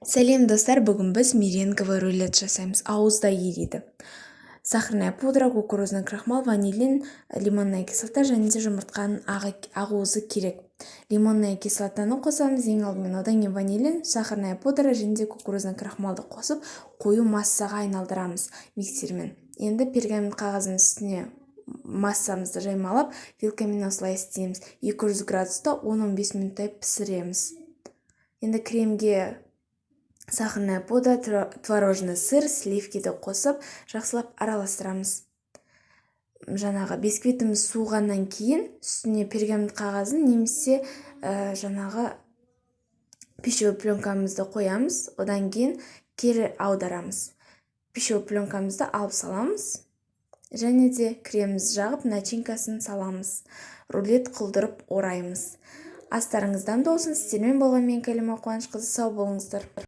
Сәлем, достар! Бүгін біз меренговый рулет жасаймыз. Ауызда ериді. Сахарная пудра, кукурузный крахмал, ванилин, лимонная кислота және де жұмыртқаның ақуызы керек. Лимонная кислотаны қосамыз ең алдымен, одан кейін ванилин, сахарная пудра және де кукурузный крахмалды қосып, қою массаға айналдырамыз миксермен. Енді пергамент қағаздың үстіне массамызды жаймалап, вилкамен осылай істейміз. 200 градуста 10-15 минуттай пісіреміз. Енді кремге сахарная пудра, творожный сыр, сливкиді қосып, жақсылап араластырамыз. Жаңағы бисквитіміз суығаннан кейін үстіне пергамент қағазын немесе жаңағы пищевой пленкамызды қоямыз. Одан кейін кері аударамыз, пищевой пленкамызды алып саламыз және де кремімізді жағып, начинкасын саламыз, рулет қылдырып ораймыз. Астарыңыз дәмді болсын! Сіздермен болған мен, Кәлима Қуанышқызы. Сау болыңыздар!